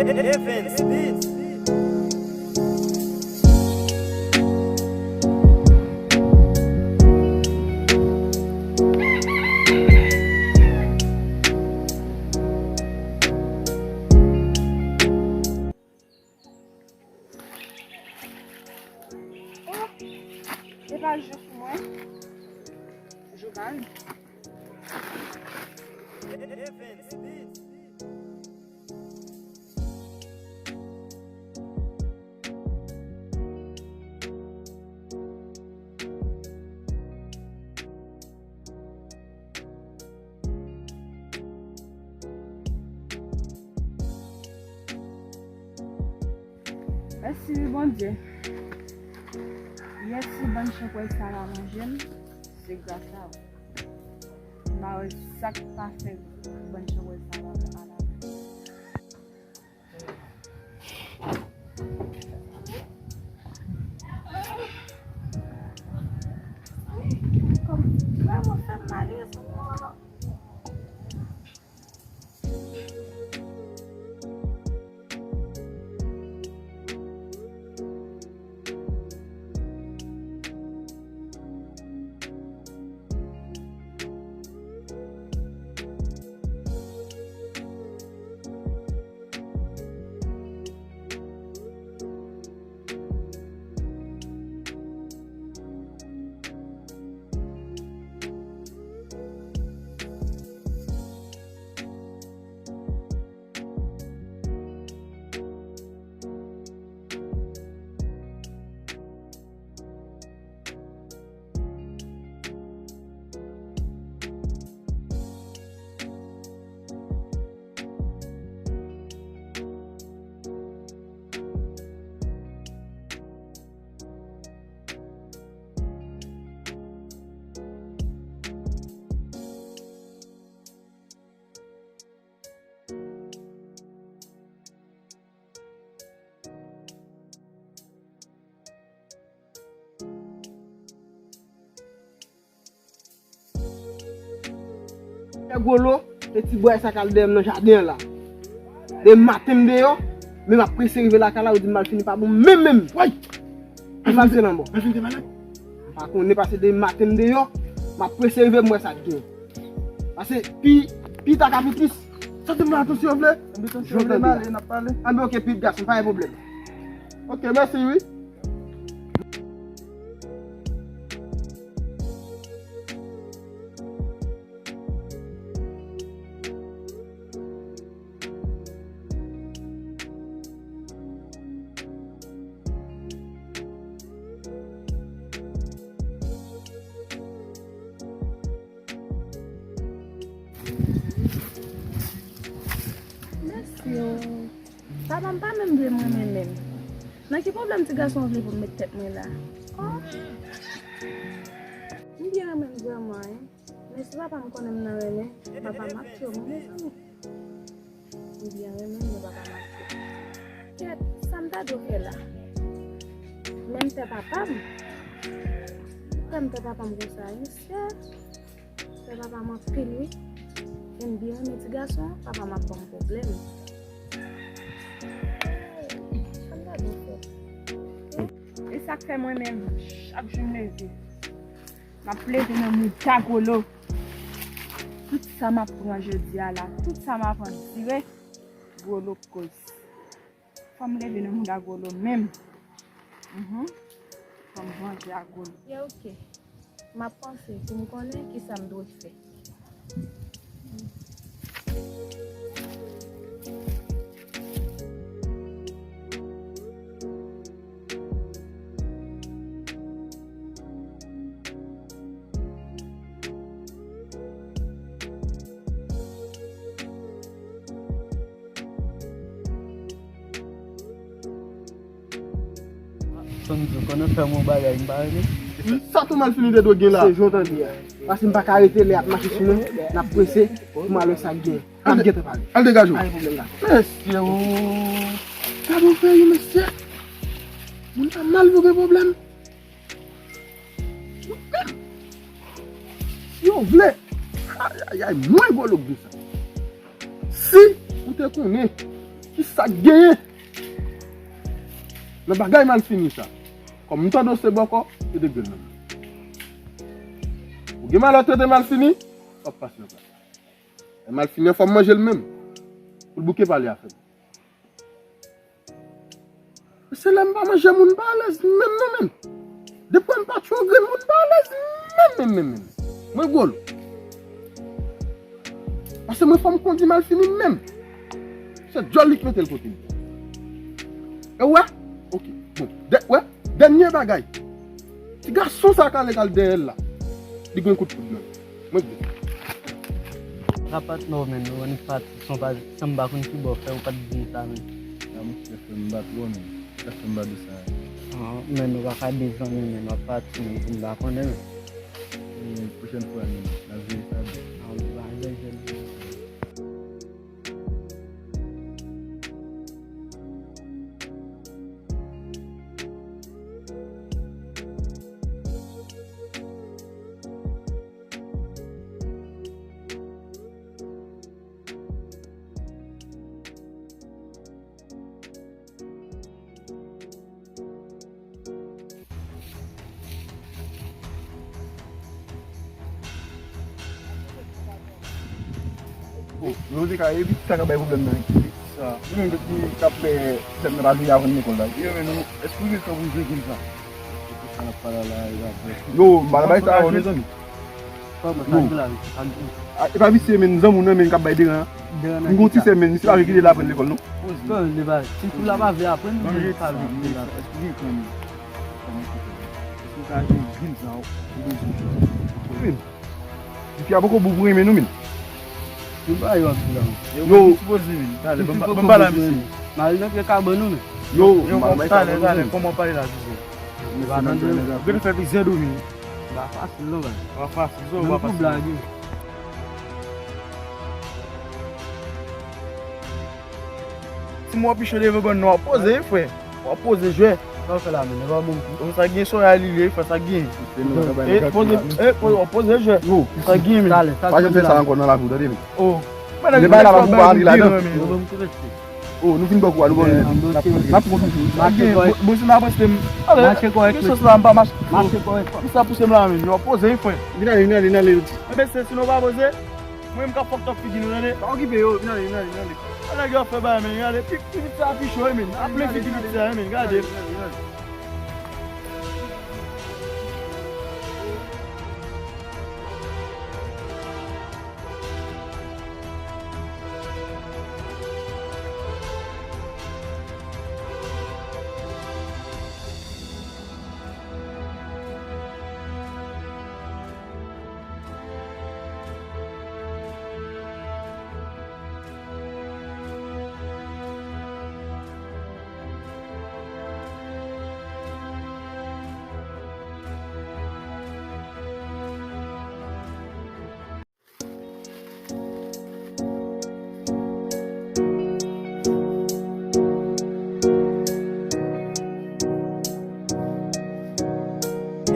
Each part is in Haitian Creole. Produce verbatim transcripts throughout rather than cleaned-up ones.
Evans Beats. Oh, e pa jou pou mwen. Jou pa l. Mèsi wi Bondye. Yè si bann chanpwèl sa la manje m, se gras a ou. M pa wè sa k pa fè bann chanpwèl sa la fè mal avè m. Kòm vrèman fè m mal wi. Pè Gwolo, se ti bway sa k al dèyè m nan jaden an la. Depi maten m deyò, men m ap prese rive lakay la, yo di m mal fini pa bon menm menm. Woy! Depi maten an bon. Mal fini te malad? M pa konnen pase depi maten m deyò, m ap prese rive m wè sa k gen. Pase pi, pi ta ka pi tris. Soti m nan atò si w vle. Anben, si w vle m ale, n ap pale. Anben, oke, Pit Gason, pa gen pwoblèm. Oke, mèsi wi. Mèsi o. Papa m pa menm vle m renmen menm. Nan ki pwoblèm ti gason an vle pou m met tèt mwen la? Oh. M byen renmen l vrèman, wi. Men si papa m konnen m nan renmen, papa m ap tiye m, wi, mezanmi. M byen renmen l, men papa m ap tiye m. Kèt, sa m ta dwe fè la? Men m pè papa m. Pou m pè papa m konsa, wi, mesye. Pè papa m anpil, wi. E m byen renmen ti gason an, papa m ap ban m pwoblèm. Sa m ta dwe fè? E sa k fè mwen menm, chak jou m leve, m ap leve nan mouda Gwolo. Tout sa m ap pran jodi a la, tout sa m ap andire, Gwolo k koz. Fò m leve nan mouda Gwolo menm. Mhm. Fò m vanje ak Gwolo. Ya, oke. M ap panse pou m konnen kisa m dwe fè. Sandy, ou konnen fè m yon bagay m pa renmen. Sa tou Malfini te dwe gen la? Se jan w tande a. Paske m pa ka rete lè ap mache sou nou, n ap prese pou m al wè sa k gen. N ap gentan pale. Al degaje w. Pa gen pwoblèm la. Mesye o. Gade w fè yo, mesye. Moun pa mal pou gen pwoblèm. Si w vle, ayayay, mwen Gwolo k di sa. Si ou te konnen Kisa k genyen? Nan bagay Malfini sa. Kòm m tande w se bòkò, se de grenn nan. Ou gen malè trete Malfini, w ap pase yon plas. E Malfini an fò m manje l menm. Pou l bouke pale avè m. Se lè m pa manje moun m pa alèz menm non menm. Depi m pa tchwe yon grenn moun m pa alèz menm menm menm menm. Mwen gwo lou. Paske mwen fò m kondi Malfini menm. Se djòl li k mete l kote l ye. E w wè? Ok. Bon. Dè, wè? Dènye bagay. Ti gason sa k ale k al dèyè l la. Li gen kout poud nan. Mwen di. Sa pa t nòmal, nou annik pati. San pa, san m pa konn ki bò fè, ou pa t di m sa, men. A, monchè, frè m, m pa twò, men. Sa fè m pa di sa. Ah, men nou pa ka de zanmi, men n ap pati, men pou m pa konnen, men. E, pwochèn fwa, men, n ap jere sa byen. Ah, nou pa bezwen. Bon, nou te ka evite sa k ap bay pwoblèm nan. Sa. Nou menm ki t ap fè tèt nan pa vini aprann lekòl la. Yo, men nou, èske w gen tan pou jwe game sa? Sa n ap pale la, e pa vre. Yo, m pa nan bagay sa yo, mezanmi. Kòman sa gen la, wi? Sa gen. Ah, e pa visye, men, zanmi w nan, men, k ap bay deran. Deran nan ki sa? M gon ti sè, men, misye pa vle kite l aprann lekòl, non. Bon, li pa, si tou la pa vle aprann, men li pa vle kite l aprann. Èske w gen tan, men? Èske w ka jwe game sa, ou bezwen jwe? Wi. Epi a poko bout pou renmen nou, men. Yo ba yo ap di la. Yo, yo sipoze, men. Talè, ban m pale a misye. Mari nan pye kabann ou, men. Yo, yo, talè, talè, kòman w pale la, Jose? Yo pa tande yo. Gade fè plizyè domine. Ba fasil non, ba. Ba fasil, so, ba fasil. Blage. Si mwen piche leve bann nan, w ap poze, wi, frè. W ap poze jwè. Sa w fè la, men, nèg la bon kou. Bon, sa gen soyay li ye, frè, sa gen. E, poze, e, poze, w ap poze jwè. Sa gen, men. Talè, talè. Pa janm fè sa ankò nan lavi w, tande, men. Oh. Men nèg la pa pou pa antre ladan. Yo ban m kou respè. Oh, nou fin bò kou a, nou bò. N ap pran toujou. Mache kòrèk. Bon, si n ap reste m. Mache kòrèk. Gen chans la, m pa mache. Mache kòrèk. Misye ap pouse m la, men. Yo poze, frè. Vin ale, vin ale, vin ale. Enben, se si nou pa poze, mwen m ka fòk tòp figi nou, tande. Pa okipe yo, vin ale, vin ale, vin ale. A nèg yo ap fè bagay, men, gade. Pi, pi piti a pi cho, men. Ap plen figi piti a, men, gade. Vin ale, vin ale, vin ale.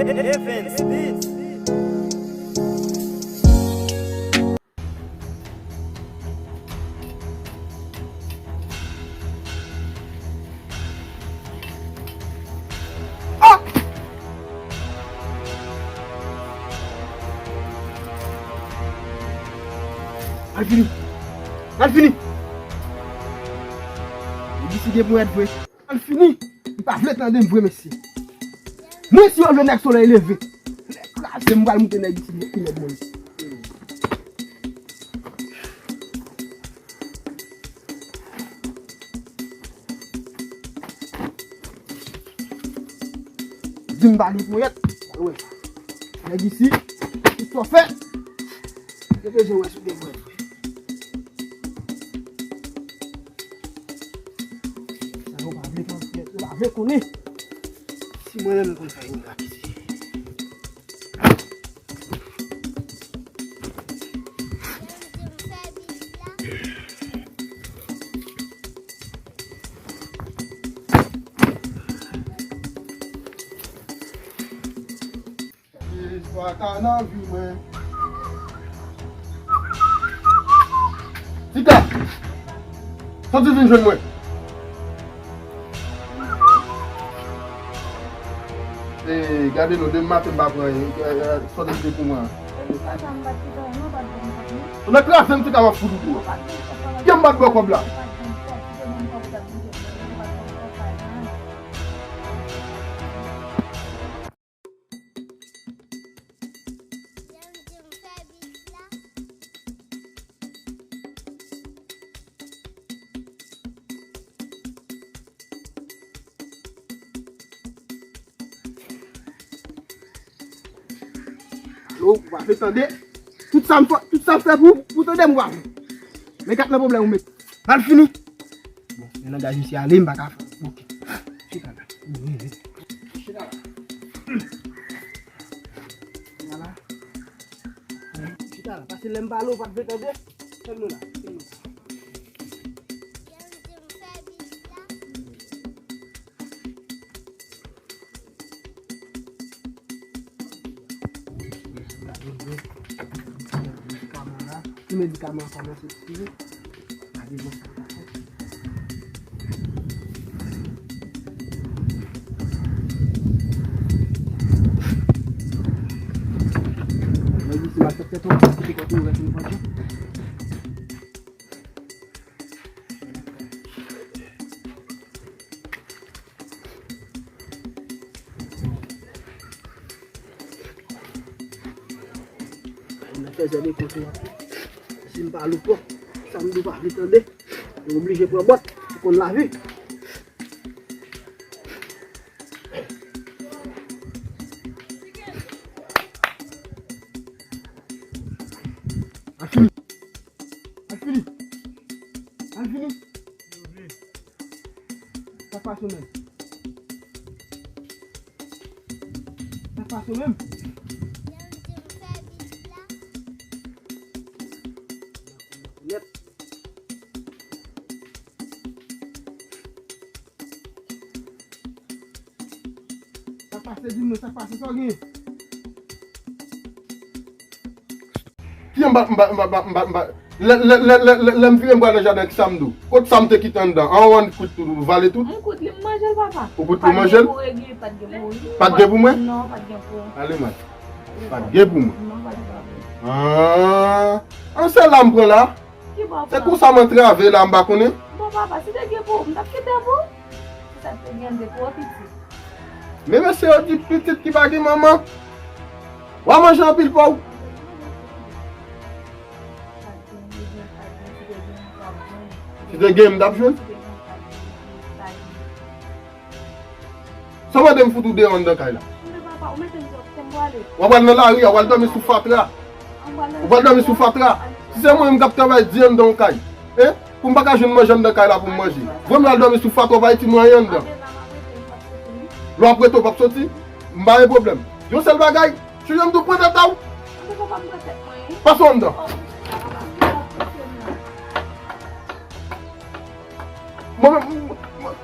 Evans Beats. Ah! Malfini! Malfini! Li deside pou èd vre. Malfini! M pa vle tande m vre, mesye. Mwen si yo vle nèg solèy leve. Nèg kraze m pral moute nèg isi ki mèt mwen. Di m pa gen ponyèt. Wè. Nèg isi, tout sa w fè. Yo bezwen wè si w gen ponyèt. Sa yo pa vle konn, yo pa vle konnen. Si mwen menm konn fè yon gras isi. Istwa ka nan vi mwen. Tita! Soti vin jwenn mwen. E, gade non, demen maten m pa pran anyen. E, e, sòt li te pou mwen. Epi papa m pa t gen anyen, non, pa t gen kòb, non. Nan kraze m ti ka m ap fout ou tou. Ou pa t gen kòb, papa m. Kè m pa t ba w kòb la. Ou pa t gen kòb, si te gen kòb, ou t ap vin jwenn mwen, ou pa t gen kòb, pa t gen anyen. Alo, ou pa vle tande. Tout sa m fè, tout sa m fè pou, pou tande m, ou pa vle. Men kat nan pwoblèm ou met. Malfini. Bon, men langaj misye ale, m pa ka fè. Ok. Chita la. Chita la. Chita la. Chita la. Paske lè m pale, ou pa t vle tande. Tande la. Tande la. Medikaman la. Ti medikaman an kòmanse tire. Gade bon sa. Mwen di se matèt tèt ou, se kote ou rete nou pran. Mwen fè zèb e kote. Si m pa louko, sa m di w pa vle tande. Mwen oblije pran bòt pou konn lavi. Al fini. Al fini. Al fini. Sa k pase w menm? Sa k pase w menm? Nèt. Sa k pase, di m non, sa k pase, sa w genyen? Kijan m pa, m pa, m pa, m pa, m pa, m pa, lè, lè, lè, lè, lè, lè m vire m pral nan jaden, kisa m di w? Kot sa m te kite anndan? An w ann kout tou, vale tout? Mwen kout li, m manje l, papa. Ou kout li, manje l? Pa t gen pou regi, pa t gen pou ri. Pa t gen pou mwen? Non, pa t gen pou. Ale, mwen. Pa t gen pou mwen. Non, pa t gen pou. Ah. An, se la m pran la. Ki bò w pran? Se konsa m antrave la, m pa konnen. Bon, papa, si te gen pou ou, m t ap kite pou ou. Se sa k te gen de pou ou, pitit. Men mesye yo di pitit ki pa gen manman, w a manje anpil pa w. Si te gen, m t ap jwenn. Sa w mande m fout ou deyò anndan kay la? W ap al nan lari a, w al dòmi sou fatra. Ou pral dòmi sou fatra. Si se mwen menm k ap travay di anndan yon kay, hein? Pou m pa ka jwenn manje anndan kay la pou m manje. Vrèman, al dòmi sou fatra, w pa itil mwen anyen anndan. Lè w ap rete, w p ap soti. M pa gen pwoblèm. Yon sèl bagay, chonje m tou pran tèt a w. Pase w anndan. Mwen menm, m,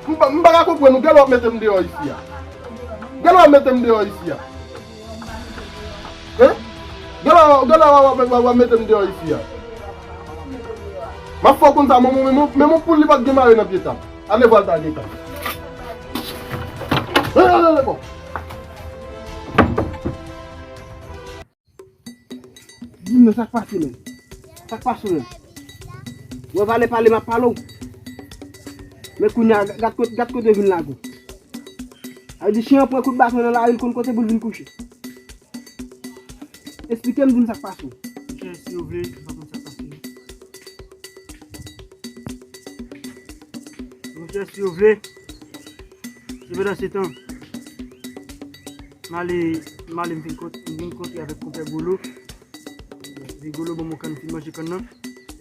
m, m, m pa ka konprann ou. Gèlè w ap mete m deyò isi a. Gèlè w ap mete m deyò isi a. Hein? Gèlè w, gèlè w, w, w, w ap mete m deyò isi a. M ap fè w konn sa, manman, men, men, men yon poul li pa t gen mare nan pye tab. Ale vwal ta gen tan. Rele, rele, bon. Di m non, sa k pase menm? Sa k pase w menm? Wè, pale, pale, m ap pale w. Men kounye a, gad kote, gad kote vin lage w. Sa vle di chen an pran kout baton nan lari, l konn kote pou l vin kouche. Esplike m, di m sa k pase w. Monchè, si w vle, m pa konn sa k pase. Monchè, si w vle, se pandan se tan, m ale, m ale, m vin kont-, m vin kontre avèk konpè Golo. Epi Golo ban m yon kann, m fin manje kann nan.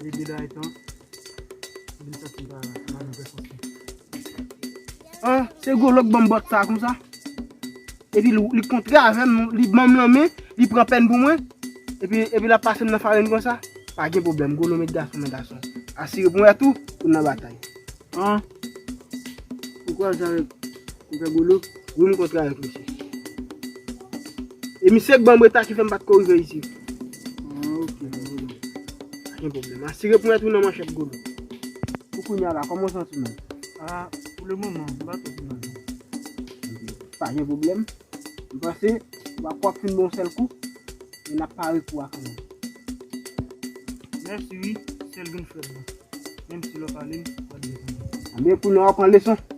Epi de la etan, m vin santi m pa, m pa nan vrè fòs mwen. Ah, se Golo k ban m bòt sa konsa? Epi li, li kontre avè m, li ban m lanmen, li pran pèn pou mwen. Epi, epi l ap pase m nan farin konsa. Pa gen pwoblèm, Golo met gason nan gason. Asire pou mwen tou, pou n nan batay. An? Ou kwaze avèk Konpè Golo? Wi, m kontre avèk misye. E misye k ban m reta ki fè m pa t ko rive isi. An, ok, pa gen pwoblèm. Pa gen pwoblèm. Asire pou mwen tou nan manchèt Golo. Pou kounye a la, kòman w santi w menm? A, pou le moman, m pa twò pi mal non. Pa gen pwoblèm. M panse w ap, w ap fin bon sèl kou, men n ap pare kou a kanmenm. Mèsi wi, sèl grenn frè m nan. Menm si lè w pale m, w ap byen tande. Anben, kounye a w ap pran leson.